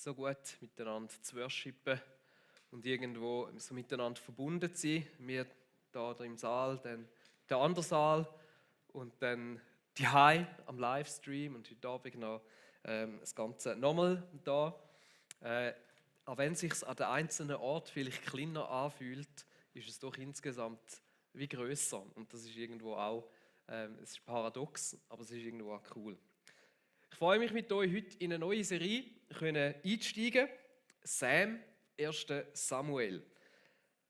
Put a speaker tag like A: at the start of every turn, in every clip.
A: so gut, miteinander zu worshipen und irgendwo so miteinander verbunden zu sein. Wir da im Saal, dann der andere Saal und dann die am Livestream und heute Abend noch das Ganze nochmal da. Auch wenn es sich an den einzelnen Ort vielleicht kleiner anfühlt, ist es doch insgesamt wie grösser. Und das ist irgendwo auch, es ist paradox, aber es ist irgendwo auch cool. Ich freue mich mit euch heute in eine neue Serie einsteigen. Sam, 1. Samuel.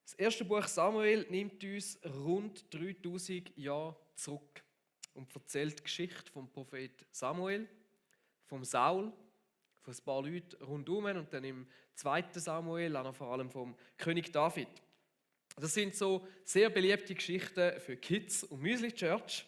A: Das erste Buch Samuel nimmt uns rund 3000 Jahre zurück und erzählt die Geschichte vom Prophet Samuel, vom Saul, von ein paar Leuten rundherum und dann im 2. Samuel auch noch vor allem vom König David. Das sind so sehr beliebte Geschichten für Kids und Müsli Church.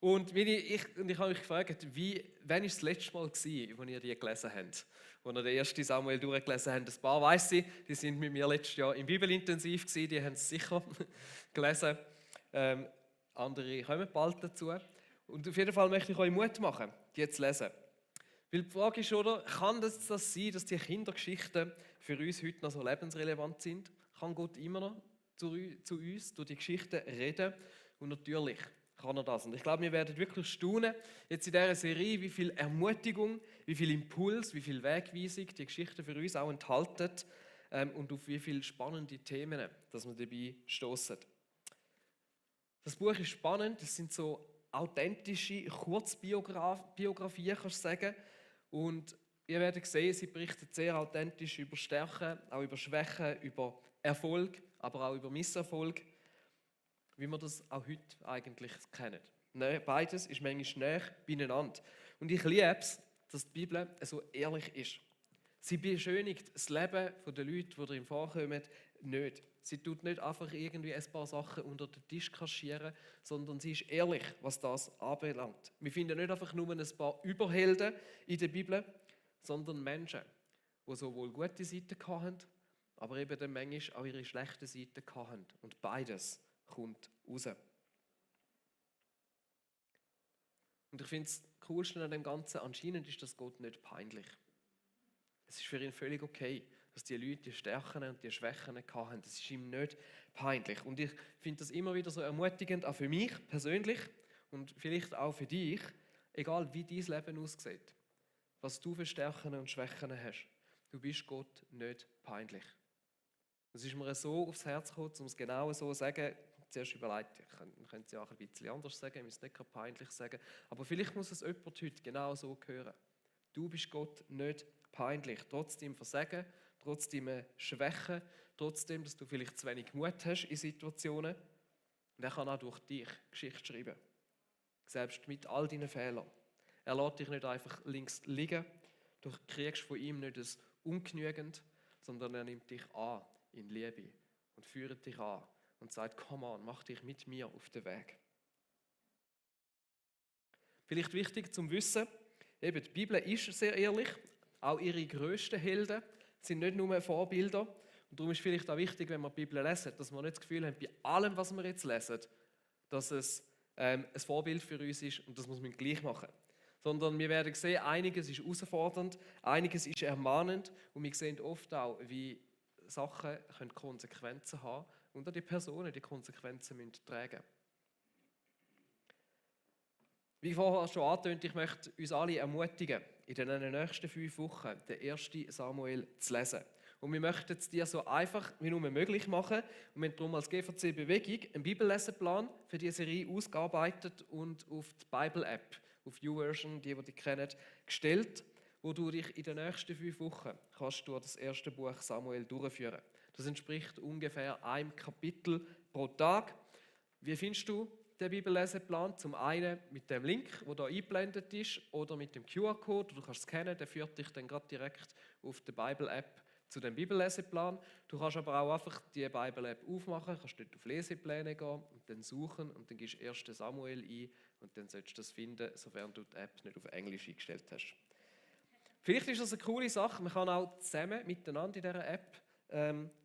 A: Und ich habe mich gefragt, wann war das letzte Mal, als ihr die gelesen habt? Als ihr den 1. Samuel durchgelesen habt. Ein paar weiss ich, die sind mit mir letztes Jahr im Bibelintensiv gewesen, die haben es sicher gelesen. Andere kommen bald dazu. Und auf jeden Fall möchte ich euch Mut machen, die zu lesen. Weil die Frage ist, oder, kann das sein, dass die Kindergeschichten für uns heute noch so lebensrelevant sind? Kann Gott immer noch zu uns durch die Geschichten reden? Und natürlich kann er das. Und ich glaube, wir werden wirklich staunen, jetzt in dieser Serie, wie viel Ermutigung, wie viel Impuls, wie viel Wegweisung die Geschichten für uns auch enthalten und auf wie viele spannende Themen, dass wir dabei stoßen. Das Buch ist spannend, es sind so authentische Kurzbiografien, kannst du sagen. Und ihr werdet sehen, sie berichtet sehr authentisch über Stärken, auch über Schwächen, über Erfolg, aber auch über Misserfolg, wie wir das auch heute eigentlich kennen. Beides ist manchmal näher beieinander. Und ich liebe es, dass die Bibel so ehrlich ist. Sie beschönigt das Leben der Leute, die darin vorkommen, nicht. Sie tut nicht einfach irgendwie ein paar Sachen unter den Tisch kaschieren, sondern sie ist ehrlich, was das anbelangt. Wir finden nicht einfach nur ein paar Überhelden in der Bibel, sondern Menschen, die sowohl gute Seiten hatten, aber eben dann manchmal auch ihre schlechten Seiten hatten. Und beides kommt raus. Und ich finde es coolste an dem Ganzen, anscheinend ist das Gott nicht peinlich. Es ist für ihn völlig okay, dass die Leute die Stärken und die Schwächen hatten. Das ist ihm nicht peinlich. Und ich finde das immer wieder so ermutigend, auch für mich persönlich und vielleicht auch für dich, egal wie dein Leben aussieht, was du für Stärken und Schwächen hast. Du bist Gott nicht peinlich. Das ist mir so aufs Herz gekommen, um es genau so zu sagen. Zuerst überlegt, ich könnte es ja auch ein bisschen anders sagen, ich muss es nicht peinlich sagen, aber vielleicht muss es jemand heute genau so hören. Du bist Gott nicht peinlich, trotzdem Versagen, trotzdem Schwächen, trotzdem, dass du vielleicht zu wenig Mut hast in Situationen. Und er kann auch durch dich Geschichte schreiben. Selbst mit all deinen Fehlern. Er lässt dich nicht einfach links liegen, du kriegst von ihm nicht das ungenügend, sondern er nimmt dich an in Liebe und führt dich an und sagt, komm on, mach dich mit mir auf den Weg. Vielleicht wichtig zum Wissen, eben, die Bibel ist sehr ehrlich, auch ihre grössten Helden sind nicht nur Vorbilder. Und darum ist vielleicht auch wichtig, wenn wir die Bibel lesen, dass wir nicht das Gefühl haben, bei allem, was wir jetzt lesen, dass es ein Vorbild für uns ist und das muss man gleich machen. Sondern wir werden sehen, einiges ist herausfordernd, einiges ist ermahnend und wir sehen oft auch, wie Sachen Konsequenzen haben und auch die Personen die Konsequenzen tragen müssen. Wie vorher schon angetönt, ich möchte uns alle ermutigen, in den nächsten 5 Wochen den 1. Samuel zu lesen. Und wir möchten es dir so einfach wie nur möglich machen. Und wir haben darum als GVC Bewegung einen Bibelleseplan für diese Serie ausgearbeitet und auf die Bible-App, auf YouVersion, die kennen, gestellt, wo du dich in den nächsten 5 Wochen kannst durch das erste Buch Samuel durchführen. Das entspricht ungefähr einem Kapitel pro Tag. Wie findest du den Bibelleseplan? Zum einen mit dem Link, der hier eingeblendet ist, oder mit dem QR-Code, du kannst es scannen, der führt dich dann gerade direkt auf die Bible-App zu dem Bibelleseplan. Du kannst aber auch einfach die Bible-App aufmachen, kannst dort auf Lesepläne gehen und dann suchen und dann gibst du 1. Samuel ein und dann solltest du das finden, sofern du die App nicht auf Englisch eingestellt hast. Vielleicht ist das eine coole Sache, man kann auch zusammen miteinander in dieser App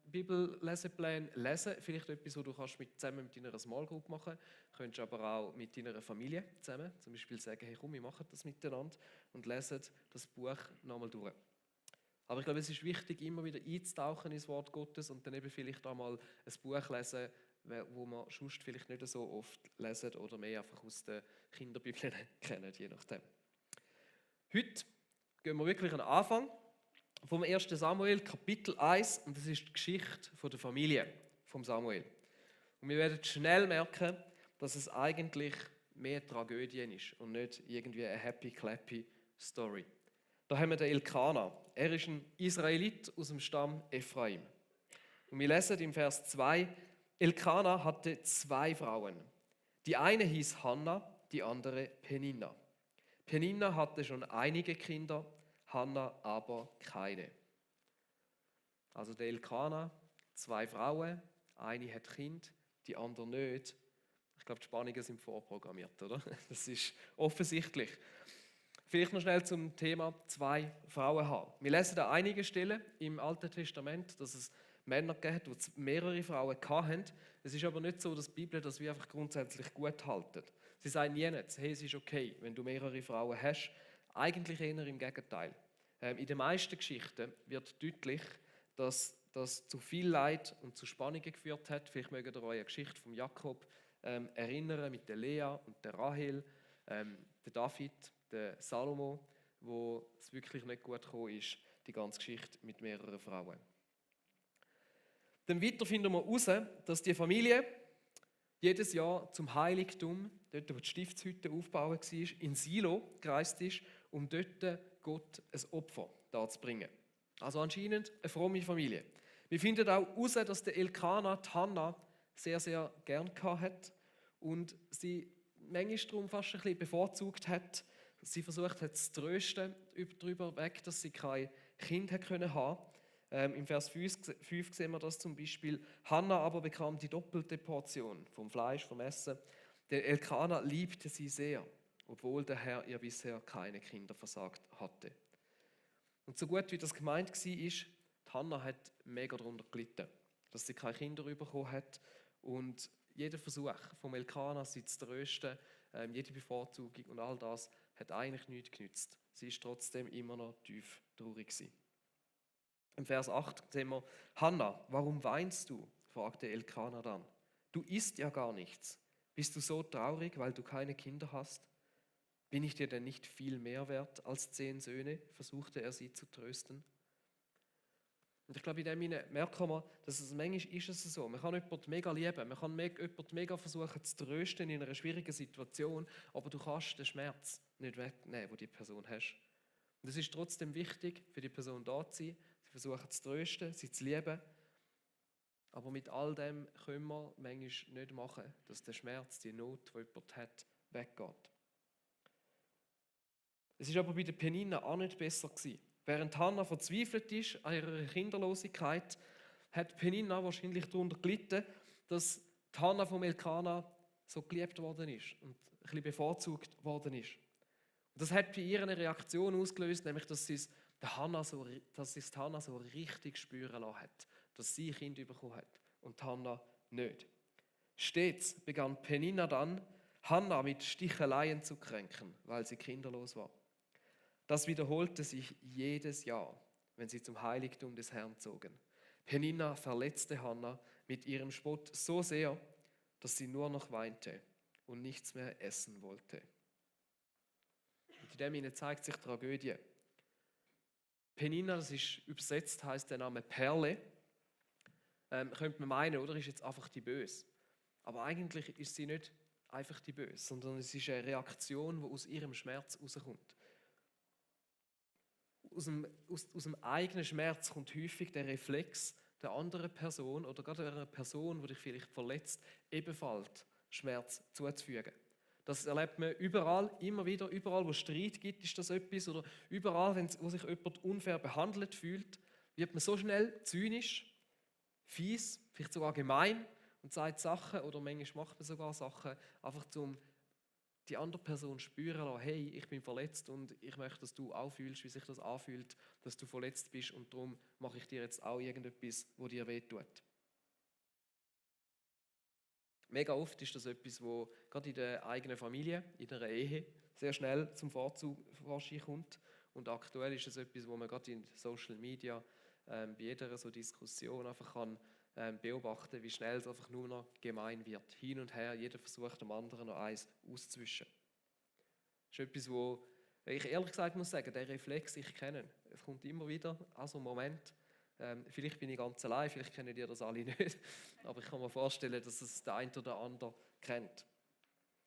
A: Bibellesepläne lesen. Vielleicht etwas, was du zusammen mit deiner Small Group machen kannst. Du könntest aber auch mit deiner Familie zusammen zum Beispiel sagen, hey komm, wir machen das miteinander und lesen das Buch nochmal durch. Aber ich glaube, es ist wichtig, immer wieder einzutauchen ins Wort Gottes und dann eben vielleicht auch mal ein Buch lesen, wo man sonst vielleicht nicht so oft lesen oder mehr einfach aus den Kinderbibeln kennen, je nachdem. Heute gehen wir wirklich an den Anfang vom 1. Samuel, Kapitel 1, und das ist die Geschichte der Familie von Samuel. Und wir werden schnell merken, dass es eigentlich mehr Tragödie ist und nicht irgendwie eine happy-clappy Story. Da haben wir den Elkana. Er ist ein Israelit aus dem Stamm Ephraim. Und wir lesen im Vers 2, Elkana hatte 2 Frauen. Die eine hieß Hannah, die andere Peninna. Peninna hatte schon einige Kinder, Hannah aber keine. Also der Elkana, 2 Frauen, eine hat Kind, die andere nicht. Ich glaube, die Spannungen sind vorprogrammiert, oder? Das ist offensichtlich. Vielleicht noch schnell zum Thema 2 Frauen haben. Wir lesen an einigen Stellen im Alten Testament, dass es Männer gegeben hat, die mehrere Frauen hatten. Es ist aber nicht so, dass die Bibel das wie einfach grundsätzlich gut haltet. Sie sagen nie nicht, hey, es ist okay, wenn du mehrere Frauen hast. Eigentlich eher im Gegenteil. In den meisten Geschichten wird deutlich, dass das zu viel Leid und zu Spannungen geführt hat. Vielleicht mögt ihr euch an die Geschichte von Jakob erinnern mit der Lea und der Rahel, der David, der Salomo, wo es wirklich nicht gut gekommen ist, die ganze Geschichte mit mehreren Frauen. Dann weiter finden wir heraus, dass die Familie jedes Jahr zum Heiligtum, dort wo die Stiftshütte aufgebaut war, in Silo gereist ist, um dort Gott ein Opfer darzubringen. Also anscheinend eine fromme Familie. Wir finden auch heraus, dass der Elkana die Hannah sehr, sehr gern hat und sie manchmal darum fast ein bisschen bevorzugt hat. Sie versucht hat zu trösten darüber weg, dass sie kein Kind haben können. Im Vers 5 sehen wir das zum Beispiel. Hannah aber bekam die doppelte Portion vom Fleisch, vom Essen. Der Elkana liebte sie sehr, obwohl der Herr ihr bisher keine Kinder versagt hatte. Und so gut wie das gemeint war, die Hannah hat mega darunter gelitten, dass sie keine Kinder bekommen hat. Und jeder Versuch vom Elkana, sie zu trösten, jede Bevorzugung und all das, hat eigentlich nichts genützt. Sie ist trotzdem immer noch tief traurig gewesen. Im Vers 8 sehen wir, Hannah, warum weinst du? Fragte Elkana dann. Du isst ja gar nichts. Bist du so traurig, weil du keine Kinder hast? Bin ich dir denn nicht viel mehr wert als 10 Söhne? Versuchte er sie zu trösten. Und ich glaube, in dem Sinne merken wir, dass es manchmal ist es so. Man kann jemanden mega lieben, man kann jemanden mega versuchen zu trösten in einer schwierigen Situation, aber du kannst den Schmerz nicht wegnehmen, den die Person hat. Und es ist trotzdem wichtig, für die Person da zu sein, sie versuchen zu trösten, sie zu lieben. Aber mit all dem können wir manchmal nicht machen, dass der Schmerz, die Not, die jemand hat, weggeht. Es ist aber bei der Peninna auch nicht besser gewesen. Während Hannah verzweifelt ist an ihrer Kinderlosigkeit, hat Peninna wahrscheinlich darunter gelitten, dass die Hannah vom Elkana so geliebt worden ist und ein bisschen bevorzugt worden ist. Und das hat bei ihr eine Reaktion ausgelöst, nämlich dass sie es Hannah so richtig spüren lassen hat, dass sie ein Kind bekommen hat und Hannah nicht. Stets begann Peninna dann, Hannah mit Sticheleien zu kränken, weil sie kinderlos war. Das wiederholte sich jedes Jahr, wenn sie zum Heiligtum des Herrn zogen. Peninna verletzte Hannah mit ihrem Spott so sehr, dass sie nur noch weinte und nichts mehr essen wollte. Und in dem Sinne zeigt sich Tragödie. Peninna, das ist übersetzt, heißt der Name Perle. Könnte man meinen, oder ist jetzt einfach die Böse. Aber eigentlich ist sie nicht einfach die Böse, sondern es ist eine Reaktion, die aus ihrem Schmerz rauskommt. Aus dem eigenen Schmerz kommt häufig der Reflex der anderen Person oder gerade einer Person, die dich vielleicht verletzt, ebenfalls Schmerz zuzufügen. Das erlebt man überall, immer wieder, überall, wo es Streit gibt, ist das etwas. Oder überall, wo sich jemand unfair behandelt fühlt, wird man so schnell zynisch, fies, vielleicht sogar gemein und sagt Sachen oder manchmal macht man sogar Sachen, einfach um die andere Person spüren lassen, hey, ich bin verletzt und ich möchte, dass du auch fühlst, wie sich das anfühlt, dass du verletzt bist und darum mache ich dir jetzt auch irgendetwas, wo dir wehtut. Mega oft ist das etwas, wo gerade in der eigenen Familie, in der Ehe sehr schnell zum Vorschein kommt Und aktuell ist es etwas, wo man gerade in Social Media bei jeder so Diskussion einfach kann beobachten, wie schnell es einfach nur noch gemein wird. Hin und her, jeder versucht dem anderen noch eins auszuwischen. Das ist etwas, wo ich ehrlich gesagt muss sagen, der Reflex, ich kenne. Es kommt immer wieder an so einen Moment, vielleicht bin ich ganz allein, vielleicht kennen ihr das alle nicht, aber ich kann mir vorstellen, dass es der eine oder andere kennt.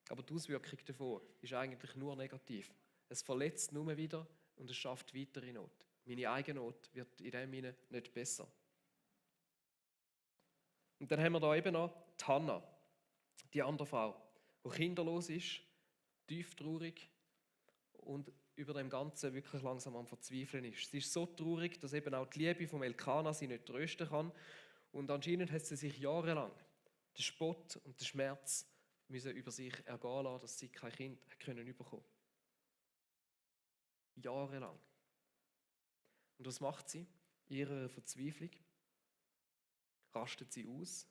A: Aber die Auswirkung davon ist eigentlich nur negativ. Es verletzt nur wieder und es schafft weitere Not. Meine eigene Not wird in dem Sinne nicht besser. Und dann haben wir da eben noch die Hannah, die andere Frau, die kinderlos ist, tief traurig und über dem Ganzen wirklich langsam am Verzweifeln ist. Sie ist so traurig, dass eben auch die Liebe vom Elkanah sie nicht trösten kann. Und anscheinend hat sie sich jahrelang den Spott und den Schmerz müssen über sich ergehen lassen, dass sie kein Kind bekommen konnte. Jahrelang. Und was macht sie? In ihrer Verzweiflung rastet sie aus,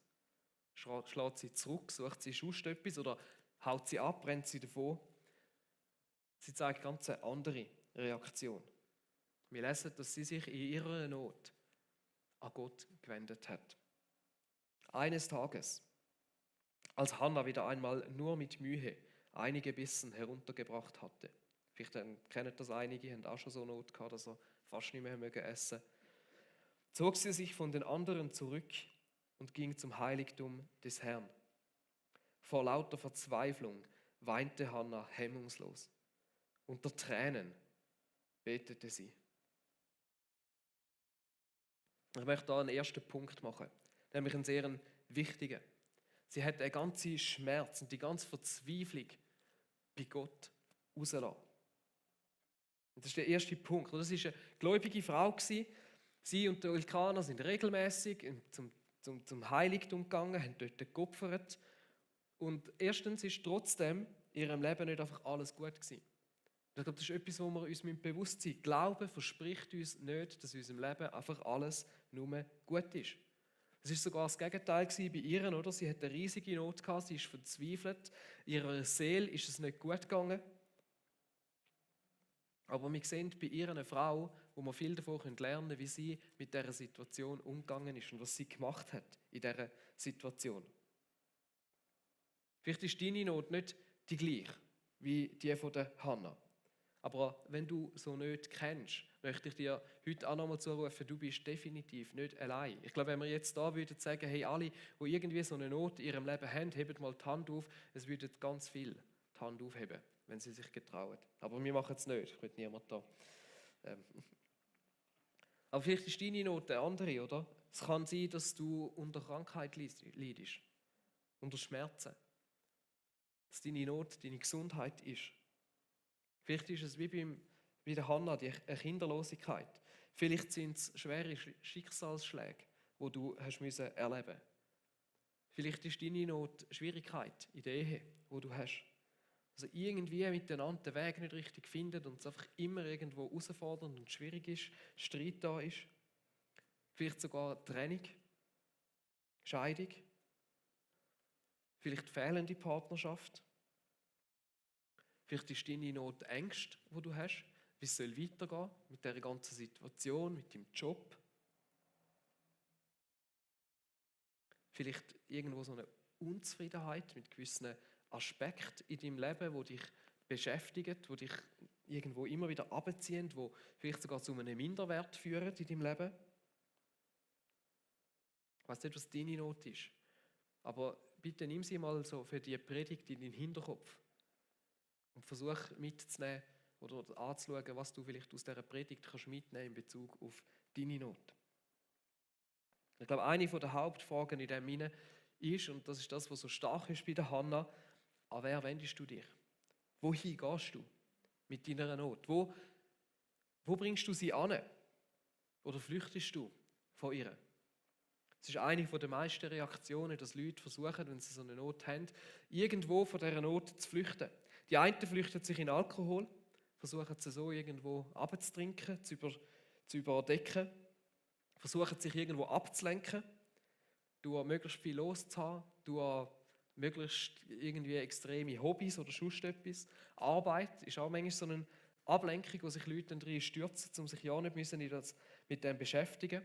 A: schlägt sie zurück, sucht sie sonst etwas oder haut sie ab, rennt sie davon. Sie zeigt ganz eine andere Reaktion. Wir lesen, dass sie sich in ihrer Not an Gott gewendet hat. Eines Tages, als Hannah wieder einmal nur mit Mühe einige Bissen heruntergebracht hatte, vielleicht kennen das einige, haben auch schon so Not gehabt, dass er fast nicht mehr essen mögen, zog sie sich von den anderen zurück und ging zum Heiligtum des Herrn. Vor lauter Verzweiflung weinte Hannah hemmungslos. Unter Tränen betete sie. Ich möchte da einen ersten Punkt machen, nämlich einen sehr wichtigen. Sie hat den ganzen Schmerz und die ganze Verzweiflung bei Gott rausgelassen. Und das ist der erste Punkt. Das war eine gläubige Frau. Sie und der Elkanah sind regelmäßig zum Heiligtum gegangen, haben dort geopfert. Und erstens ist trotzdem in ihrem Leben nicht einfach alles gut gewesen. Ich glaube, das ist etwas, wo wir uns bewusst sein müssen. Glauben verspricht uns nicht, dass in unserem Leben einfach alles nur gut ist. Es war sogar das Gegenteil bei ihr, oder? Sie hatte eine riesige Not gehabt, sie ist verzweifelt, ihrer Seele ist es nicht gut gegangen. Aber wir sehen bei ihr eine Frau, wo wir viel davon lernen können, wie sie mit dieser Situation umgegangen ist und was sie gemacht hat in dieser Situation. Vielleicht ist deine Not nicht die gleiche wie die von der Hannah. Aber wenn du so nicht kennst, möchte ich dir heute auch nochmal zurufen, du bist definitiv nicht allein. Ich glaube, wenn wir jetzt da würden sagen, hey, alle, die irgendwie so eine Not in ihrem Leben haben, hebt mal die Hand auf, es würden ganz viel die Hand aufheben, wenn sie sich getrauen. Aber wir machen es nicht, ich will niemand da. Aber vielleicht ist deine Not eine andere, oder? Es kann sein, dass du unter Krankheit leidest, unter Schmerzen. Dass deine Not deine Gesundheit ist. Vielleicht ist es wie bei der Hannah, eine Kinderlosigkeit. Vielleicht sind es schwere Schicksalsschläge, die du hast erleben musst. Vielleicht ist deine Not Schwierigkeit in der Ehe, die du hast. Also irgendwie miteinander den Weg nicht richtig finden und es einfach immer irgendwo herausfordernd und schwierig ist, Streit da ist. Vielleicht sogar Trennung, Scheidung. Vielleicht fehlende Partnerschaft. Vielleicht ist deine Not Ängste, die du hast, wie es weitergehen soll mit dieser ganzen Situation, mit deinem Job. Vielleicht irgendwo so eine Unzufriedenheit mit gewissen Aspekten in deinem Leben, die dich beschäftigen, die dich irgendwo immer wieder abziehen, die vielleicht sogar zu einem Minderwert führen in deinem Leben. Ich weiss nicht, was deine Not ist, aber bitte nimm sie mal so für die Predigt in den Hinterkopf und versuch mitzunehmen oder anzuschauen, was du vielleicht aus dieser Predigt kannst mitnehmen in Bezug auf deine Not. Ich glaube, eine der Hauptfragen in diesem Sinne ist, und das ist das, was so stark ist bei der Hannah, an wer wendest du dich? Wohin gehst du mit deiner Not? Wo bringst du sie an? Oder flüchtest du von ihr? Es ist eine der meisten Reaktionen, dass Leute versuchen, wenn sie so eine Not haben, irgendwo von dieser Not zu flüchten. Die einen flüchten sich in Alkohol, versuchen sie so irgendwo abzutrinken, zu überdecken, versuchen sich irgendwo abzulenken, möglichst viel loszuhaben, möglichst irgendwie extreme Hobbys oder sonst etwas. Arbeit ist auch manchmal so ein Ablenkung, wo sich Leute dann drin stürzen, um sich ja nicht müssen mit dem beschäftigen.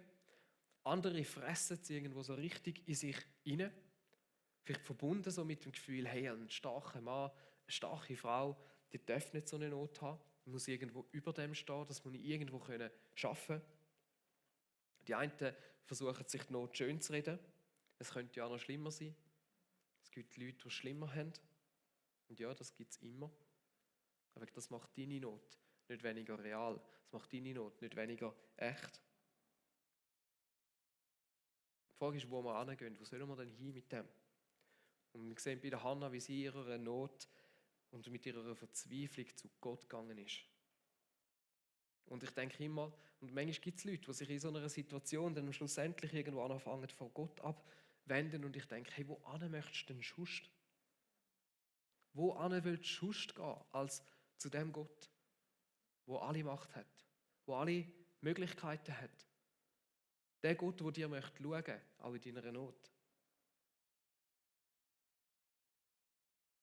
A: Andere fressen es irgendwo so richtig in sich hinein. Vielleicht verbunden so mit dem Gefühl, hey, ein starker Mann, eine starke Frau, die darf nicht so eine Not haben. Ich muss irgendwo über dem stehen, das muss ich irgendwo schaffen können. Die einen versuchen sich die Not schön zu reden. Es könnte ja auch noch schlimmer sein. Es gibt Leute, die es schlimmer haben. Und ja, das gibt es immer. Aber das macht deine Not nicht weniger real. Das macht deine Not nicht weniger echt. Die Frage ist, wo wir hingehen. Wo sollen wir denn hin mit dem? Und wir sehen bei der Hannah, wie sie ihrer Not und mit ihrer Verzweiflung zu Gott gegangen ist. Und ich denke immer, und manchmal gibt es Leute, die sich in so einer Situation dann schlussendlich irgendwo anfangen, von Gott abwenden. Und ich denke, hey, wo möchtest du denn sonst? Wo willst du sonst gehen, als zu dem Gott, wo alle Macht hat, wo alle Möglichkeiten hat? Der Gott, der dir möchte schauen, auch in deiner Not.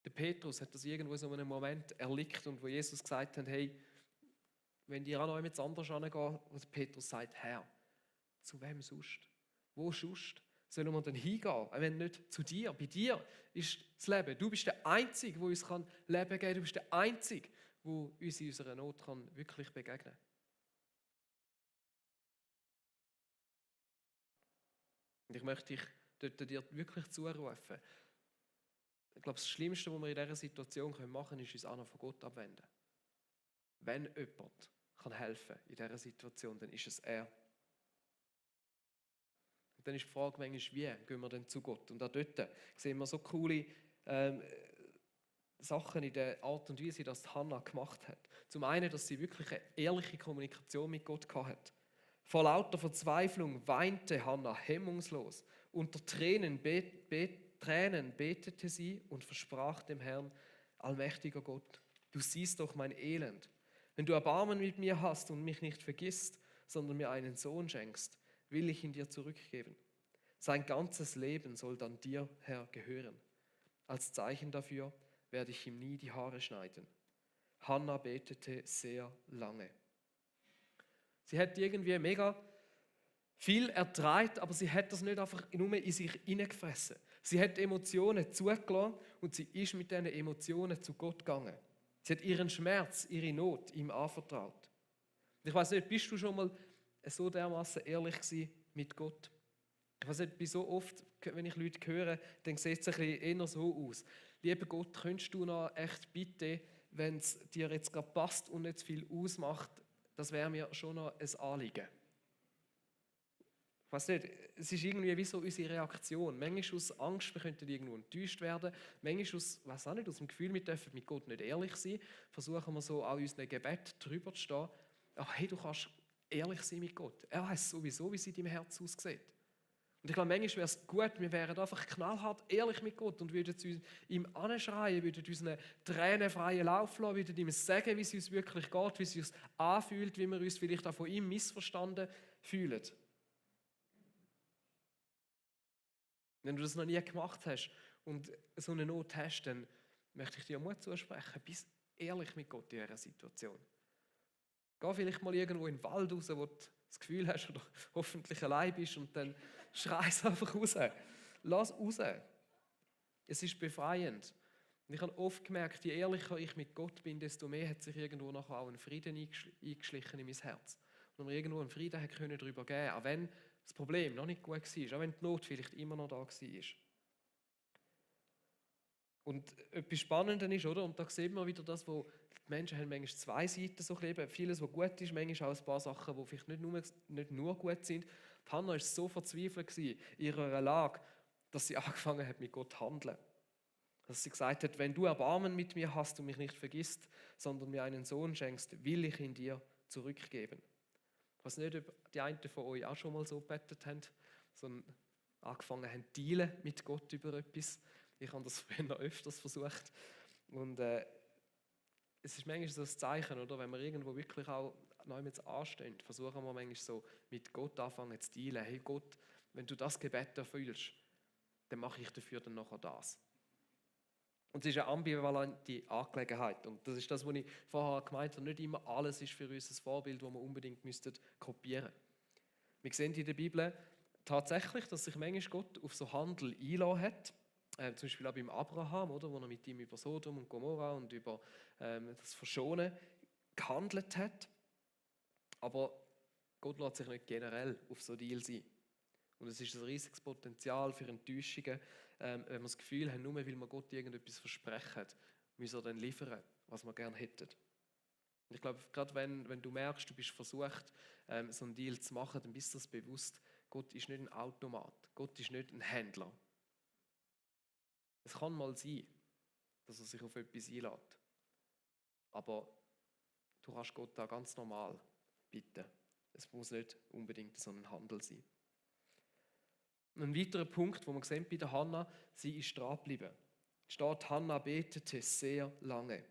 A: Der Petrus hat das irgendwo in so einem Moment erlickt und wo Jesus gesagt hat, hey, wenn ihr auch noch jemand anders hingeht, wo der Petrus sagt, Herr, zu wem sonst? Wo sonst sollen wir denn hingehen, wenn nicht zu dir? Bei dir ist das Leben. Du bist der Einzige, der uns Leben geben kann. Du bist der Einzige, der uns in unserer Not wirklich begegnen kann. Und ich möchte dich dort dir wirklich zurufen. Ich glaube, das Schlimmste, was wir in dieser Situation machen können, ist uns auch noch von Gott abwenden. Wenn jemand helfen kann in dieser Situation, dann ist es er. Und dann ist die Frage manchmal, wie gehen wir denn zu Gott? Und auch dort sehen wir so coole Sachen in der Art und Weise, das Hannah gemacht hat. Zum einen, dass sie wirklich eine ehrliche Kommunikation mit Gott hatte. Vor lauter Verzweiflung weinte Hannah hemmungslos. Unter Tränen betete sie und versprach dem Herrn, allmächtiger Gott, du siehst doch mein Elend. Wenn du Erbarmen mit mir hast und mich nicht vergisst, sondern mir einen Sohn schenkst, will ich ihn dir zurückgeben. Sein ganzes Leben soll dann dir, Herr, gehören. Als Zeichen dafür werde ich ihm nie die Haare schneiden. Hannah betete sehr lange. Sie hat irgendwie mega viel ertragen, aber sie hat das nicht einfach nur in sich hineingefressen. Sie hat Emotionen zugelassen und sie ist mit diesen Emotionen zu Gott gegangen. Sie hat ihren Schmerz, ihre Not ihm anvertraut. Ich weiß nicht, bist du schon mal so dermaßen ehrlich gewesen mit Gott? Ich weiß nicht, wie so oft, wenn ich Leute höre, dann sieht es ein bisschen eher so aus. Lieber Gott, könntest du noch echt bitte, wenn es dir jetzt gerade passt und nicht zu viel ausmacht, das wäre mir schon noch ein Anliegen. Ich weiß nicht, es ist irgendwie wie so unsere Reaktion. Manchmal aus Angst, wir könnten irgendwo enttäuscht werden. Manchmal aus dem Gefühl, wir dürfen mit Gott nicht ehrlich sein. Versuchen wir so an unseren Gebet drüber zu stehen. Aber hey, du kannst ehrlich sein mit Gott. Er weiß sowieso, wie es in deinem Herz aussieht. Und ich glaube, manchmal wäre es gut, wir wären einfach knallhart ehrlich mit Gott und würden ihm anschreien, würden unseren Tränen freien Lauf lassen, würden ihm sagen, wie es uns wirklich geht, wie es uns anfühlt, wie wir uns vielleicht auch von ihm missverstanden fühlen. Wenn du das noch nie gemacht hast und so eine Not hast, dann möchte ich dir Mut zusprechen, bist ehrlich mit Gott in dieser Situation. Geh vielleicht mal irgendwo in den Wald raus, wo du das Gefühl hast oder hoffentlich allein bist und dann schrei es einfach raus. Lass raus. Es ist befreiend. Und ich habe oft gemerkt, je ehrlicher ich mit Gott bin, desto mehr hat sich irgendwo nachher auch ein Frieden eingeschlichen in mein Herz. Und mir irgendwo einen Frieden können darüber geben, auch wenn das Problem noch nicht gut war, auch wenn die Not vielleicht immer noch da war. Und etwas Spannendes ist, oder? Und da sieht man wieder das, wo die Menschen haben manchmal zwei Seiten so leben. Vieles, was gut ist, manchmal auch ein paar Sachen, die vielleicht nicht nur gut sind. Die Hannah war so verzweifelt in ihrer Lage, dass sie angefangen hat, mit Gott zu handeln. Dass sie gesagt hat, wenn du Erbarmen mit mir hast und mich nicht vergisst, sondern mir einen Sohn schenkst, will ich ihn dir zurückgeben. Ich weiß nicht, ob die einen von euch auch schon mal so gebetet haben, sondern angefangen haben, dealen mit Gott über etwas. Ich habe das früher noch öfters versucht. Und es ist manchmal so ein Zeichen, oder? Wenn wir irgendwo wirklich auch neu mit anstehen, versuchen wir manchmal so mit Gott anfangen zu dealen. Hey Gott, wenn du das Gebet erfüllst, dann mache ich dafür dann nachher das. Und es ist eine ambivalente Angelegenheit. Und das ist das, was ich vorher gemeint habe. Nicht immer alles ist für uns ein Vorbild, das wir unbedingt kopieren müssten. Wir sehen in der Bibel tatsächlich, dass sich manchmal Gott auf so Handel einlassen hat. Zum Beispiel auch beim Abraham, oder, wo er mit ihm über Sodom und Gomorra und über das Verschonen gehandelt hat. Aber Gott lässt sich nicht generell auf so Deal sein. Und es ist ein riesiges Potenzial für Enttäuschungen, wenn wir das Gefühl haben, nur weil wir Gott irgendetwas versprechen, müssen wir dann liefern, was wir gerne hätten. Und ich glaube, gerade wenn du merkst, du bist versucht, so einen Deal zu machen, dann bist du dir bewusst, Gott ist nicht ein Automat, Gott ist nicht ein Händler. Es kann mal sein, dass er sich auf etwas einlädt. Aber du kannst Gott da ganz normal bitten. Es muss nicht unbedingt so ein Handel sein. Ein weiterer Punkt, wo man sehen bei der Hannah, sie ist dran geblieben. Es steht, Hannah betete sehr lange.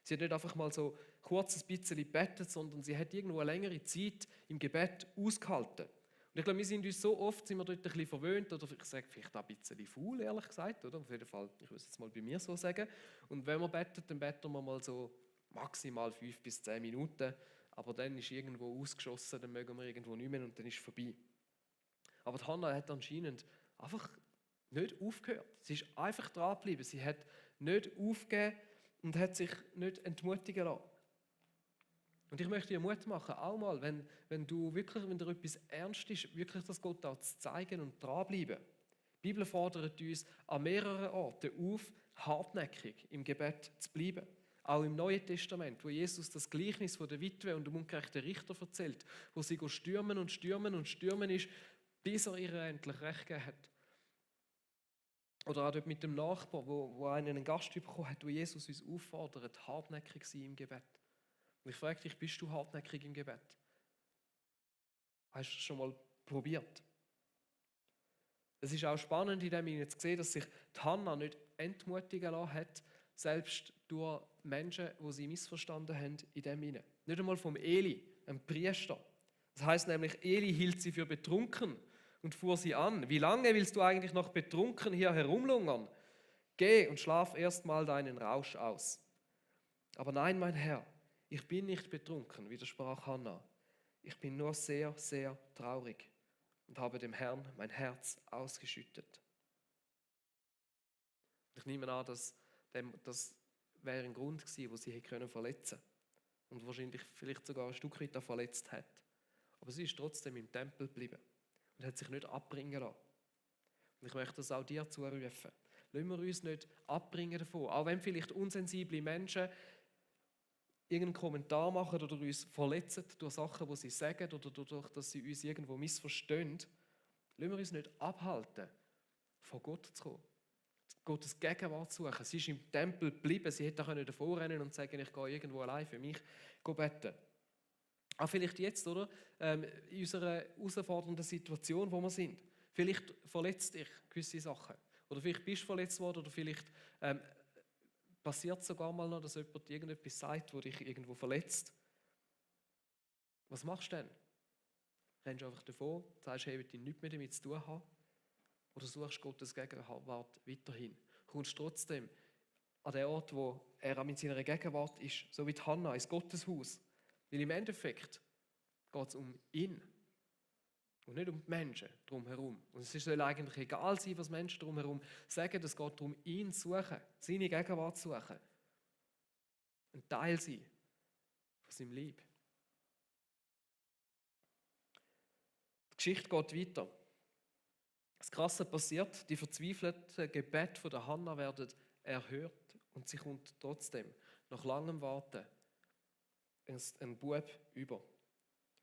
A: Sie hat nicht einfach mal so kurz ein bisschen gebetet, sondern sie hat irgendwo eine längere Zeit im Gebet ausgehalten. Und ich glaube, wir sind uns so oft dort ein bisschen verwöhnt, oder ich sage vielleicht auch ein bisschen faul, ehrlich gesagt, oder? Auf jeden Fall, ich würde es jetzt mal bei mir so sagen. Und wenn wir beten, dann beten wir mal so maximal 5 bis 10 Minuten, aber dann ist irgendwo ausgeschossen, dann mögen wir irgendwo nicht mehr und dann ist es vorbei. Aber die Hannah hat anscheinend einfach nicht aufgehört. Sie ist einfach dran geblieben. Sie hat nicht aufgegeben und hat sich nicht entmutigen lassen. Und ich möchte dir Mut machen, auch mal, wenn dir etwas ernst ist, wirklich das Gott auch zu zeigen und dranbleiben. Die Bibel fordert uns an mehreren Orten auf, hartnäckig im Gebet zu bleiben. Auch im Neuen Testament, wo Jesus das Gleichnis von der Witwe und dem ungerechten Richter erzählt, wo sie stürmen und stürmen und stürmen ist, bis er ihr endlich recht gegeben hat. Oder auch dort mit dem Nachbar, wo einen Gast bekommen hat, wo Jesus uns auffordert, hartnäckig sein im Gebet. Und ich frage dich, bist du hartnäckig im Gebet? Hast du es schon mal probiert? Es ist auch spannend, in dem zu sehen, dass sich die Hannah nicht entmutigen lassen hat, selbst durch Menschen, die sie missverstanden haben, in dem hinein. Nicht einmal vom Eli, einem Priester. Das heißt nämlich, Eli hielt sie für betrunken und fuhr sie an. Wie lange willst du eigentlich noch betrunken hier herumlungern? Geh und schlaf erst mal deinen Rausch aus. Aber nein, mein Herr, ich bin nicht betrunken, widersprach Hannah. Ich bin nur sehr, sehr traurig und habe dem Herrn mein Herz ausgeschüttet. Ich nehme an, dass das wäre ein Grund gewesen, wo sie hätte verletzen können und wahrscheinlich vielleicht sogar ein Stück weit verletzt hat. Aber sie ist trotzdem im Tempel geblieben und hat sich nicht abbringen lassen. Und ich möchte das auch dir zurufen. Lassen wir uns nicht abbringen davon. Auch wenn vielleicht unsensible Menschen irgendeinen Kommentar machen oder uns verletzen durch Sachen, die sie sagen oder dadurch, dass sie uns irgendwo missverstehen, lassen wir uns nicht abhalten, von Gott zu kommen. Gottes Gegenwart zu suchen. Sie ist im Tempel geblieben. Sie hätte auch davor rennen und sagen, ich gehe irgendwo allein für mich beten. Auch vielleicht jetzt, oder? In unserer herausfordernden Situation, wo wir sind. Vielleicht verletzt dich gewisse Sachen. Oder vielleicht bist du verletzt worden. Oder vielleicht passiert sogar mal noch, dass jemand irgendetwas sagt, das dich irgendwo verletzt. Was machst du denn? Rennst du einfach davon, sagst, hey, ich will nichts mehr damit zu tun haben? Oder suchst Gottes Gegenwart weiterhin? Kommst trotzdem an den Ort, wo er mit seiner Gegenwart ist, so wie die Hannah, ins Gotteshaus. Weil im Endeffekt geht es um ihn und nicht um die Menschen drumherum. Und es soll eigentlich egal sein, was Menschen drumherum sagen, es geht darum, ihn zu suchen, seine Gegenwart zu suchen. Ein Teil sein von seinem Lieb. Die Geschichte geht weiter. Das Krasse passiert, die verzweifelten Gebete der Hannah werden erhört und sie kommt trotzdem nach langem Warten ein Bub über.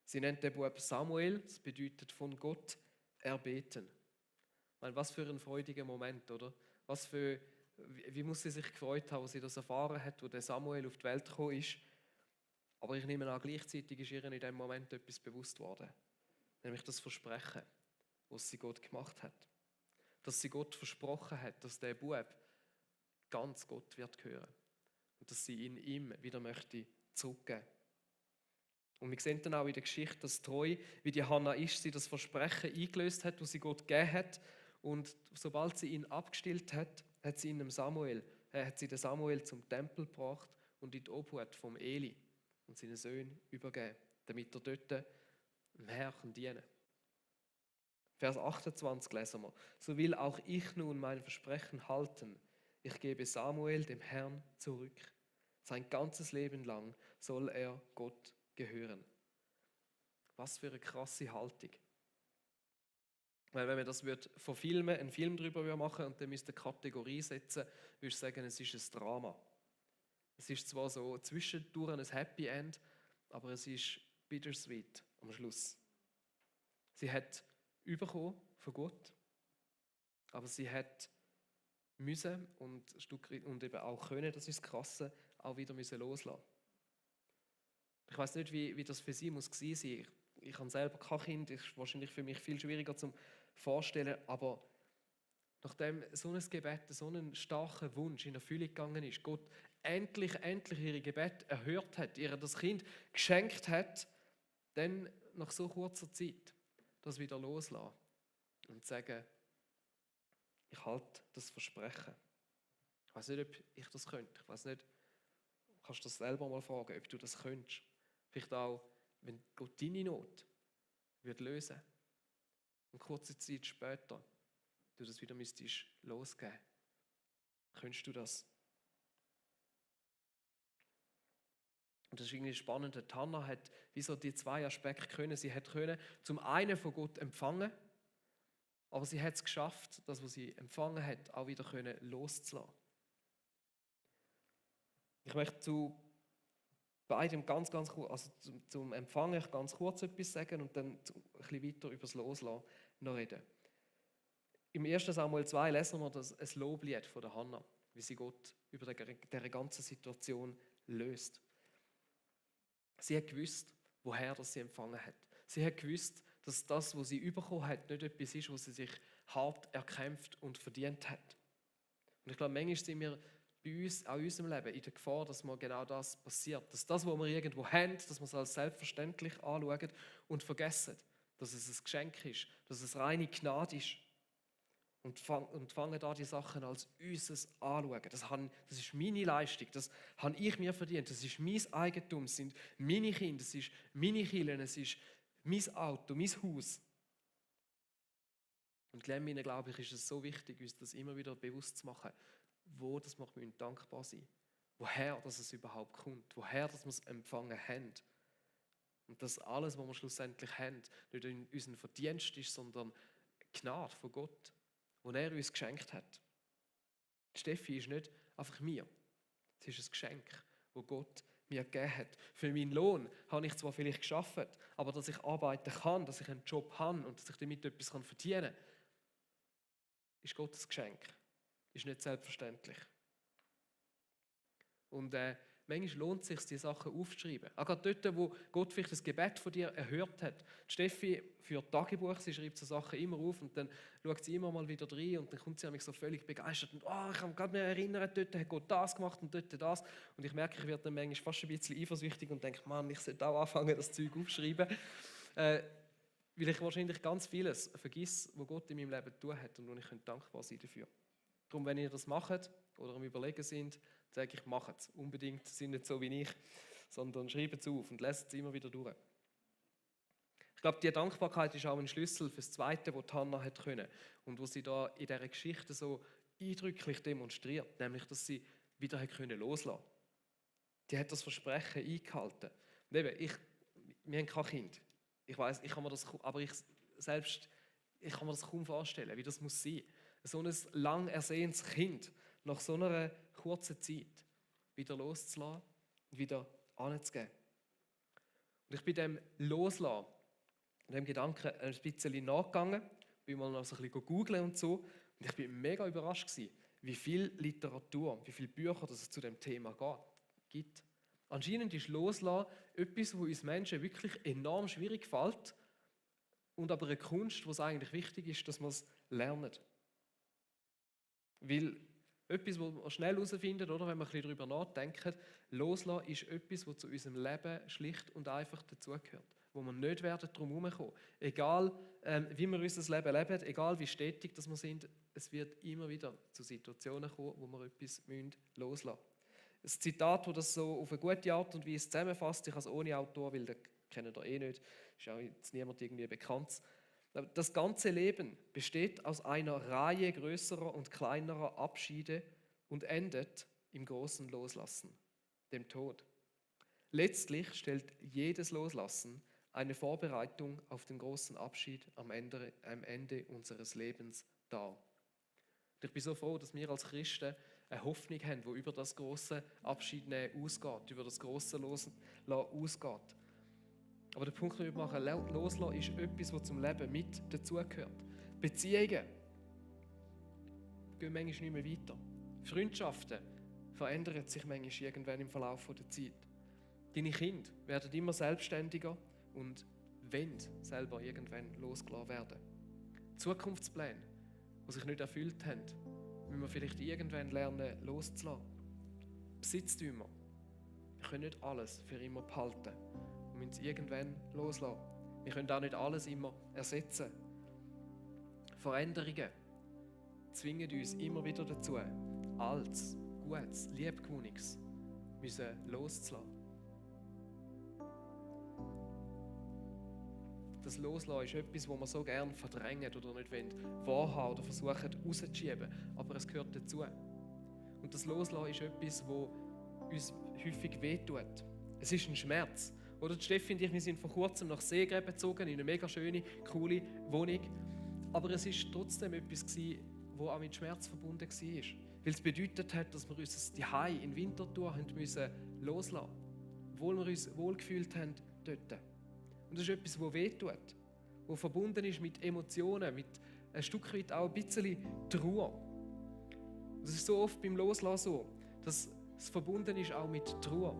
A: Sie nennt den Bub Samuel, das bedeutet von Gott erbeten. Ich meine, was für ein freudiger Moment, oder? Wie muss sie sich gefreut haben, als sie das erfahren hat, wo der Samuel auf die Welt gekommen ist. Aber ich nehme an, gleichzeitig ist ihr in diesem Moment etwas bewusst worden. Nämlich das Versprechen, was sie Gott gemacht hat. Dass sie Gott versprochen hat, dass der Bub ganz Gott wird gehören. Und dass sie ihn ihm wieder möchte zurückgeben. Und wir sehen dann auch in der Geschichte, dass treu, wie die Hannah ist, sie das Versprechen eingelöst hat, das sie Gott gegeben hat. Und sobald sie ihn abgestillt hat, hat sie ihm Samuel er hat sie den Samuel zum Tempel gebracht und in die Obhut vom Eli und seinen Söhnen übergeben, damit er dort dem Herrn dienen. Vers 28 lesen wir. So will auch ich nun mein Versprechen halten. Ich gebe Samuel dem Herrn zurück. Sein ganzes Leben lang soll er Gott gehören. Was für eine krasse Haltung. Weil wenn man das verfilmen, einen Film darüber machen und dann müsste eine Kategorie setzen, würde ich sagen, es ist ein Drama. Es ist zwar so zwischendurch ein Happy End, aber es ist bittersweet am Schluss. Sie hat bekommen von Gott, aber sie hat müssen und eben auch können, das ist das Krasse, auch wieder müssen loslassen. Ich weiß nicht, wie das für sie muss gewesen sein. Ich habe selber kein Kind, das ist wahrscheinlich für mich viel schwieriger zu vorstellen, aber nachdem so ein Gebet, so ein starker Wunsch in Erfüllung gegangen ist, Gott endlich ihre Gebet erhört hat, ihr das Kind geschenkt hat, dann nach so kurzer Zeit das wieder loslassen und sagen, ich halte das Versprechen. Ich weiß nicht, ob ich das könnte. Ich weiß nicht, kannst du das selber mal fragen, ob du das könntest. Vielleicht auch, wenn Gott deine Not würde lösen und kurze Zeit später du das wieder müsstest losgeben. Könntest du das? Und das ist irgendwie spannend. Hannah hat wie so die zwei Aspekte können. Sie hat können zum einen von Gott empfangen, aber sie hat es geschafft, das, was sie empfangen hat, auch wieder können loszulassen. Ich möchte zu beidem ganz kurz, also zum Empfangen ganz kurz etwas sagen und dann ein bisschen weiter über das Loslassen noch reden. Im 1. Samuel 2 lesen wir ein Loblied von der Hannah, wie sie Gott über diese ganze Situation löst. Sie hat gewusst, woher das sie empfangen hat. Sie hat gewusst, dass das, was sie bekommen hat, nicht etwas ist, was sie sich hart erkämpft und verdient hat. Und ich glaube, manchmal sind wir bei uns, auch in unserem Leben, in der Gefahr, dass mal genau das passiert. Dass das, was wir irgendwo haben, dass wir es als selbstverständlich anschauen und vergessen, dass es ein Geschenk ist, dass es reine Gnade ist. Und fangen da die Sachen als unseres anschauen. Das ist meine Leistung, das habe ich mir verdient, das ist mein Eigentum, das sind meine Kinder, das ist meine Kirche, es ist mein Auto, mein Haus. Und Glemmin, glaube ich, ist es so wichtig, uns das immer wieder bewusst zu machen, wo das wir dankbar sein müssen. Woher dass es überhaupt kommt, woher dass wir es empfangen haben. Und dass alles, was wir schlussendlich haben, nicht in unserem Verdienst ist, sondern Gnade von Gott, die er uns geschenkt hat. Steffi ist nicht einfach mir. Es ist ein Geschenk, das Gott mir gegeben hat. Für meinen Lohn habe ich zwar vielleicht geschafft, aber dass ich arbeiten kann, dass ich einen Job habe und dass ich damit etwas verdienen kann, ist Gottes Geschenk. Ist nicht selbstverständlich. Und manchmal lohnt es sich, diese Sachen aufzuschreiben. Auch gerade dort, wo Gott vielleicht das Gebet von dir erhört hat. Die Steffi führt Tagebuch, sie schreibt so Sachen immer auf und dann schaut sie immer mal wieder rein und dann kommt sie so völlig begeistert und ich kann mich gerade mehr erinnern, dort hat Gott das gemacht und dort das. Und ich merke, ich werde dann manchmal fast ein bisschen eifersüchtig und denke, Mann, ich sollte auch anfangen, das Zeug aufzuschreiben. Weil ich wahrscheinlich ganz vieles vergesse, was Gott in meinem Leben getan hat und wo ich dankbar sein dafür. Darum, wenn ihr das macht oder am Überlegen sind, sage ich, macht es. Unbedingt sind nicht so wie ich, sondern schreibt es auf und lasst es immer wieder durch. Ich glaube, die Dankbarkeit ist auch ein Schlüssel für das Zweite, was Hannah hat können und was sie da in dieser Geschichte so eindrücklich demonstriert, nämlich, dass sie wieder hat können loslassen. Die hat das Versprechen eingehalten. Und eben, wir haben kein Kind. Ich weiß, ich kann mir das kaum vorstellen, wie das muss sein. So ein lang ersehntes Kind nach so einer kurzen Zeit wieder loszulassen und wieder anzugeben. Und ich bin dem Loslassen, dem Gedanken ein bisschen nachgegangen, bin mal noch so ein bisschen googeln und so, und ich bin mega überrascht gewesen, wie viel Literatur, wie viele Bücher es zu dem Thema gibt. Anscheinend ist Loslassen etwas, wo uns Menschen wirklich enorm schwierig fällt und aber eine Kunst, wo es eigentlich wichtig ist, dass wir es lernen. Weil etwas, was man schnell herausfindet, oder, wenn man ein bisschen darüber nachdenkt, Loslassen ist etwas, was zu unserem Leben schlicht und einfach dazugehört. wo wir nicht werden drum herumkommen. Egal, wie wir unser Leben leben, egal wie stetig dass wir sind, es wird immer wieder zu Situationen kommen, wo wir etwas loslassen müssen. Ein Zitat, das das so auf eine gute Art und Weise zusammenfasst, ich habe es ohne Autor, weil den kennt ihr nicht, ist auch jetzt niemand irgendwie bekannt. Das ganze Leben besteht aus einer Reihe größerer und kleinerer Abschiede und endet im großen Loslassen, dem Tod. Letztlich stellt jedes Loslassen eine Vorbereitung auf den großen Abschied am Ende unseres Lebens dar. Und ich bin so froh, dass wir als Christen eine Hoffnung haben, die über das große Abschiednehmen ausgeht, über das große Loslassen ausgeht. Aber der Punkt, den wir machen, loslassen, ist etwas, was zum Leben mit dazugehört. Beziehungen gehen manchmal nicht mehr weiter. Freundschaften verändern sich manchmal irgendwann im Verlauf der Zeit. Deine Kinder werden immer selbstständiger und wollen selber irgendwann losgelassen werden. Zukunftspläne, die sich nicht erfüllt haben, müssen wir vielleicht irgendwann lernen loszulassen. Besitztümer, wir können nicht alles für immer behalten. Wir müssen es irgendwann loslassen. Wir können auch nicht alles immer ersetzen. Veränderungen zwingen uns immer wieder dazu, Altes, Gutes, Liebgewonnenes loszulassen. Das Loslassen ist etwas, das wir so gerne verdrängen oder nicht wahrhaben oder versuchen rauszuschieben. Aber es gehört dazu. Und das Loslassen ist etwas, das uns häufig wehtut. Es ist ein Schmerz. Oder Steffi und ich, wir sind vor kurzem nach Seegräben gezogen, in eine mega schöne, coole Wohnung. Aber es war trotzdem etwas, das auch mit Schmerz verbunden war. Weil es bedeutet hat, dass wir uns Zuhause in Winterthur loslassen mussten. Obwohl wir uns wohlgefühlt haben dort. Und das ist etwas, das wehtut, das verbunden ist mit Emotionen, mit ein Stück weit auch ein bisschen Trauer. Und es ist so oft beim Loslassen so, dass es verbunden ist auch mit Trauer.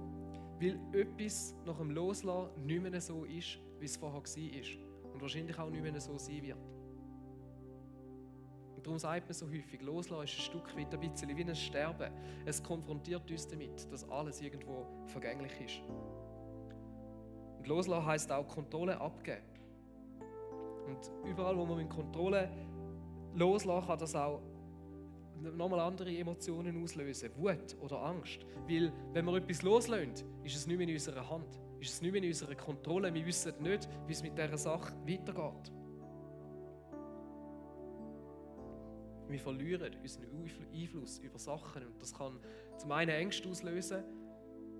A: Weil etwas nach dem Loslassen nicht mehr so ist, wie es vorher war. Und wahrscheinlich auch nicht mehr so sein wird. Und darum sagt man so häufig, Loslassen ist ein Stück weit ein bisschen wie ein Sterben. Es konfrontiert uns damit, dass alles irgendwo vergänglich ist. Und loslassen heisst auch Kontrolle abgeben. Und überall, wo man mit Kontrolle loslassen kann, das auch nochmal andere Emotionen auslösen. Wut oder Angst. Weil, wenn wir etwas loslassen, ist es nicht mehr in unserer Hand. Ist es nicht mehr in unserer Kontrolle. Wir wissen nicht, wie es mit dieser Sache weitergeht. Wir verlieren unseren Einfluss über Sachen. Und das kann zum einen Ängste auslösen,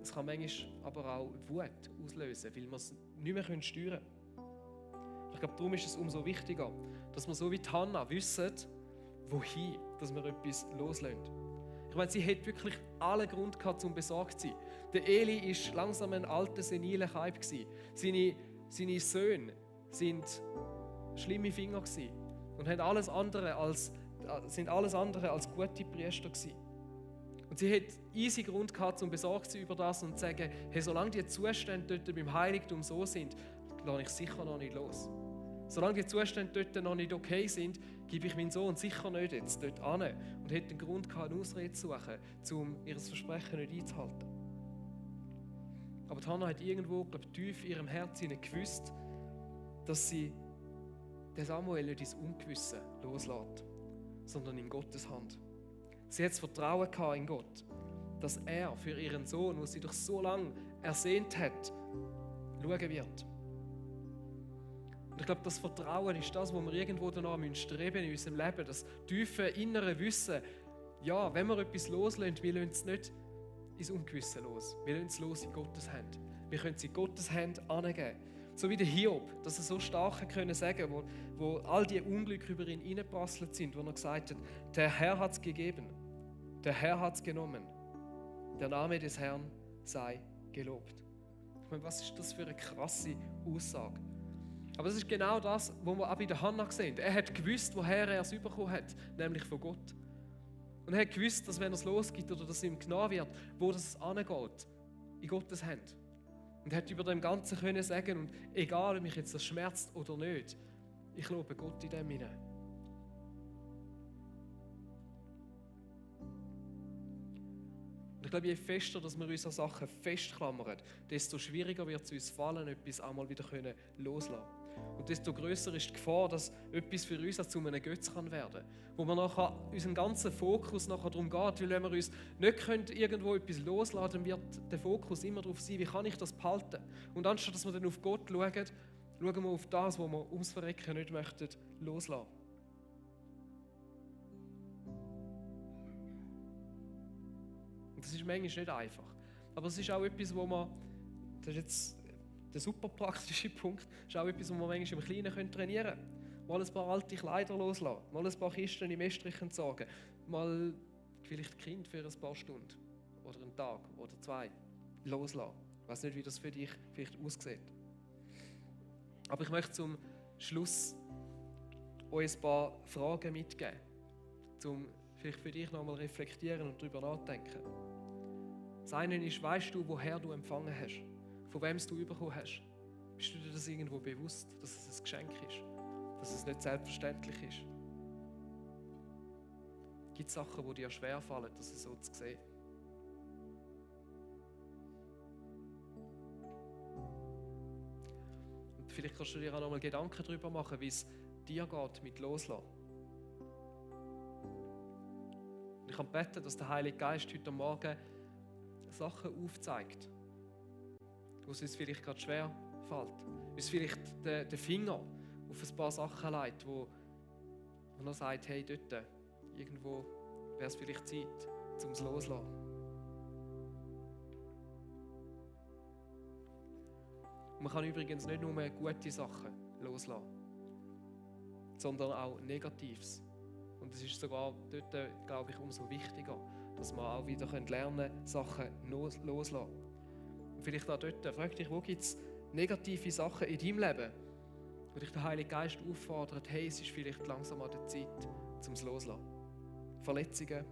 A: es kann manchmal aber auch Wut auslösen, weil wir es nicht mehr steuern können. Ich glaube, darum ist es umso wichtiger, dass wir so wie Hannah wissen, wohin, dass wir etwas loslassen. Ich meine, sie hätte wirklich allen Grund gehabt, um besorgt zu sein. Der Eli war langsam ein alter, seniler Kaib. Seine Söhne waren schlimme Finger und sind alles andere als gute Priester gewesen. Und sie hat easy Grund gehabt, um besorgt zu sein über das und zu sagen, hey, solange die Zustände dort beim Heiligtum so sind, lasse ich sicher noch nicht los. Solange die Zustände dort noch nicht okay sind, gebe ich meinen Sohn sicher nicht jetzt dort an. Und hat den Grund gehabt, eine Ausrede zu suchen, um ihr Versprechen nicht einzuhalten. Aber Hannah hat irgendwo, glaube ich, tief in ihrem Herzen gewusst, dass sie den Samuel nicht ins Ungewisse loslässt, sondern in Gottes Hand. Sie hat das Vertrauen gehabt in Gott, dass er für ihren Sohn, den sie doch so lange ersehnt hat, schauen wird. Und ich glaube, das Vertrauen ist das, wo wir irgendwo danach streben in unserem Leben. Das tiefe innere Wissen, ja, wenn wir etwas loslassen, wir lassen es nicht ins Ungewisse los. Wir lassen es los in Gottes Hand. Wir können es in Gottes Hand angeben. So wie der Hiob, dass er so stark können sagen, wo all die Unglücke über ihn hineingeprasselt sind, wo er gesagt hat, der Herr hat es gegeben, der Herr hat es genommen, der Name des Herrn sei gelobt. Ich meine, was ist das für eine krasse Aussage? Aber das ist genau das, was wir auch bei der Hannah sehen. Er hat gewusst, woher er es bekommen hat, nämlich von Gott. Und er hat gewusst, dass wenn er es losgibt oder dass ihm genommen wird, wo das angeht, in Gottes Hand. Und hat über dem Ganzen können sagen, und egal, ob mich jetzt das schmerzt oder nicht, ich lobe Gott in dem hinein. Und ich glaube, je fester, dass wir uns an Sachen festklammern, desto schwieriger wird es uns fallen, etwas einmal wieder loslassen können. Und desto grösser ist die Gefahr, dass etwas für uns zu einem Götz werden kann. Wo wir nachher unseren ganzen Fokus nachher darum geht, weil wenn wir uns nicht irgendwo etwas loslassen können, dann wird der Fokus immer darauf sein, wie kann ich das behalten. Und anstatt dass wir dann auf Gott schauen, schauen wir auf das, was wir ums Verrecken nicht möchten loslassen. Und das ist manchmal nicht einfach. Aber es ist auch etwas, wo man, das ist jetzt der super praktische Punkt, ist auch etwas, was man manchmal im Kleinen trainieren können. Mal ein paar alte Kleider loslassen, mal ein paar Kisten im Estrich entsorgen, mal vielleicht Kind für ein paar Stunden oder einen Tag oder 2 loslassen. Ich weiß nicht, wie das für dich vielleicht aussieht. Aber ich möchte zum Schluss euch ein paar Fragen mitgeben, um vielleicht für dich nochmal reflektieren und darüber nachdenken. Das eine ist, weißt du, woher du empfangen hast? Von wem du bekommen hast? Bist du dir das irgendwo bewusst, dass es ein Geschenk ist? Dass es nicht selbstverständlich ist? Gibt es Sachen, die dir schwerfallen, das so zu sehen? Und vielleicht kannst du dir auch noch mal Gedanken darüber machen, wie es dir geht mit Loslassen. Und ich kann beten, dass der Heilige Geist heute Morgen Sachen aufzeigt, wo es uns vielleicht gerade schwer fällt. Uns vielleicht den Finger auf ein paar Sachen legt, wo er sagt, hey, dort irgendwo wäre es vielleicht Zeit, um es loszulassen. Und man kann übrigens nicht nur gute Sachen loslassen, sondern auch Negatives. Und es ist sogar dort, glaube ich, umso wichtiger, dass wir auch wieder lernen können, Sachen loszulassen. Und vielleicht auch dort, frag dich, wo gibt es negative Sachen in deinem Leben, wo dich der Heilige Geist auffordert, hey, es ist vielleicht langsam an der Zeit, um es loszulassen. Verletzungen,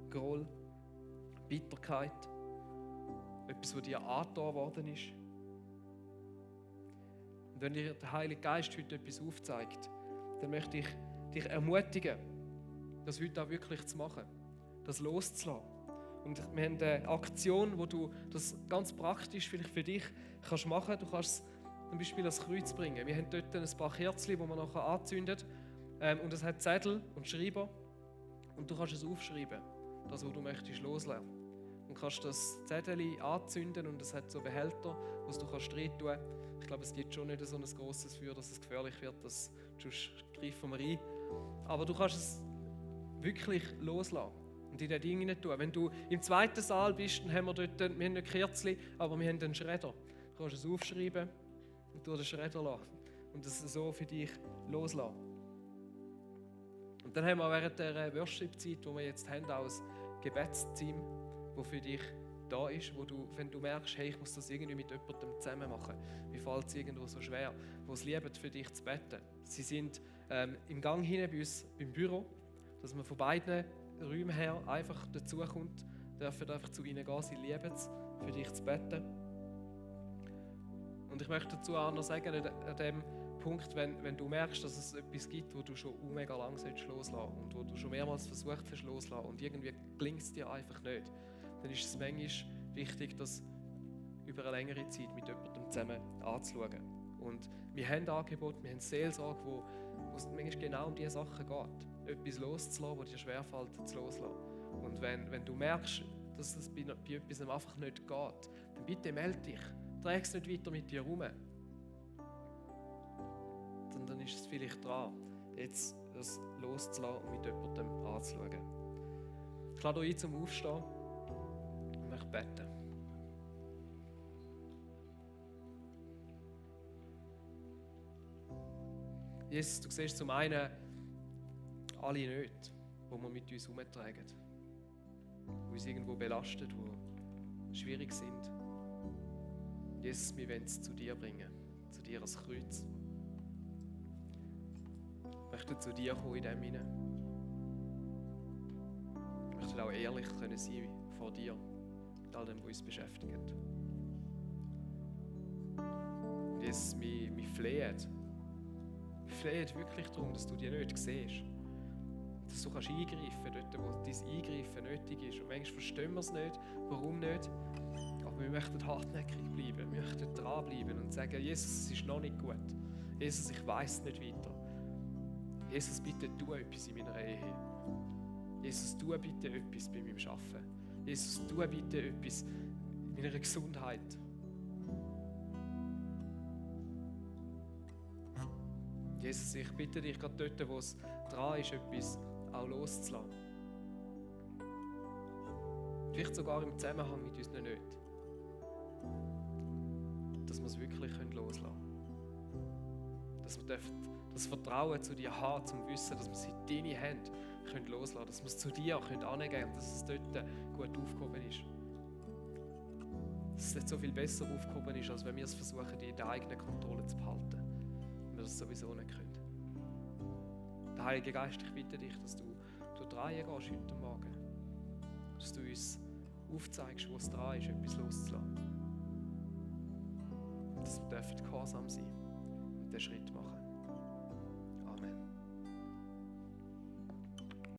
A: Groll, Bitterkeit, etwas, was dir angetan worden ist. Und wenn dir der Heilige Geist heute etwas aufzeigt, dann möchte ich dich ermutigen, das heute auch wirklich zu machen, das loszulassen. Und wir haben eine Aktion, wo du das ganz praktisch vielleicht für dich kannst machen. Du kannst zum Beispiel ans Kreuz bringen. Wir haben dort ein paar Kerzen, die man nachher anzündet. Und es hat Zettel und Schreiber. Und du kannst es aufschreiben, das, was du möchtest loslassen. Und kannst das Zettel anzünden und es hat so Behälter, wo du kannst rein tun. Ich glaube, es gibt schon nicht so ein grosses Feuer, dass es gefährlich wird, sonst greifen wir ein. Aber du kannst es wirklich loslassen und in die Dinge nicht tun. Wenn du im 2. Saal bist, dann haben wir dort, wir haben nicht Kerzchen, aber wir haben einen Schredder. Du kannst es aufschreiben und durch den Schredder lassen und es so für dich loslassen. Und dann haben wir während der Worship-Zeit, die wir jetzt haben, auch ein Gebetsteam, das für dich da ist, wo du, wenn du merkst, hey, ich muss das irgendwie mit jemandem zusammen machen, mir fällt es irgendwo so schwer, die es lieben, für dich zu beten. Sie sind im Gang hinein bei uns beim Büro, dass man von beiden Räumen her einfach dazukommt, dürfen einfach zu ihnen gehen, sie lieben es, für dich zu beten. Und ich möchte dazu auch noch sagen, an dem Punkt, wenn du merkst, dass es etwas gibt, wo du schon mega lang loslassen und wo du schon mehrmals versucht hast loslassen und irgendwie gelingt es dir einfach nicht, dann ist es manchmal wichtig, das über eine längere Zeit mit jemandem zusammen anzuschauen. Und wir haben Angebote, wir haben Seelsorge, wo es manchmal genau um diese Sachen geht. Etwas loszulassen, was dir schwerfällt, zu loslassen. Und wenn du merkst, dass es bei etwas einfach nicht geht, dann bitte melde dich. Trag es nicht weiter mit dir herum. Dann ist es vielleicht dran, jetzt das loszulassen und mit jemandem anzuschauen. Ich lade euch ein zum Aufstehen und möchte beten. Jesus, du siehst zum einen alle Nöte, die wir mit uns herumtragen, die uns irgendwo belastet, die schwierig sind. Jesus, wir wollen es zu dir bringen, zu dir als Kreuz. Ich möchte zu dir kommen in dem hinein. Ich möchte auch ehrlich können sein vor dir, mit all dem, was uns beschäftigt. Und Jesus, wir flehen wirklich darum, dass du dich nicht siehst. Dass du kannst eingreifen dort, wo dein Eingreifen nötig ist. Und manchmal verstehen wir es nicht, warum nicht. Aber wir möchten hartnäckig bleiben, wir möchten dranbleiben und sagen, Jesus, es ist noch nicht gut. Jesus, ich weiss nicht weiter. Jesus, bitte tu etwas in meiner Ehe. Jesus, tu bitte etwas bei meinem Arbeiten. Jesus, tu bitte etwas in meiner Gesundheit. Jesus, ich bitte dich gerade dort, wo es dran ist, etwas auch loszulassen. Vielleicht sogar im Zusammenhang mit unseren Nöten. Dass wir es wirklich loslassen können. Dass wir das Vertrauen zu dir haben, zum Wissen, dass wir es in deine Hände loslassen können. Dass wir es zu dir angeben können und dass es dort gut aufgehoben ist. Dass es nicht so viel besser aufgehoben ist, als wenn wir es versuchen, in der eigenen Kontrolle zu behalten. Wenn wir das sowieso nicht können. Der Heilige Geist, ich bitte dich, dass du dran gehst heute Morgen. Dass du uns aufzeigst, wo es dran ist, etwas loszulassen. Dass wir gehorsam sein dürfen und den Schritt machen.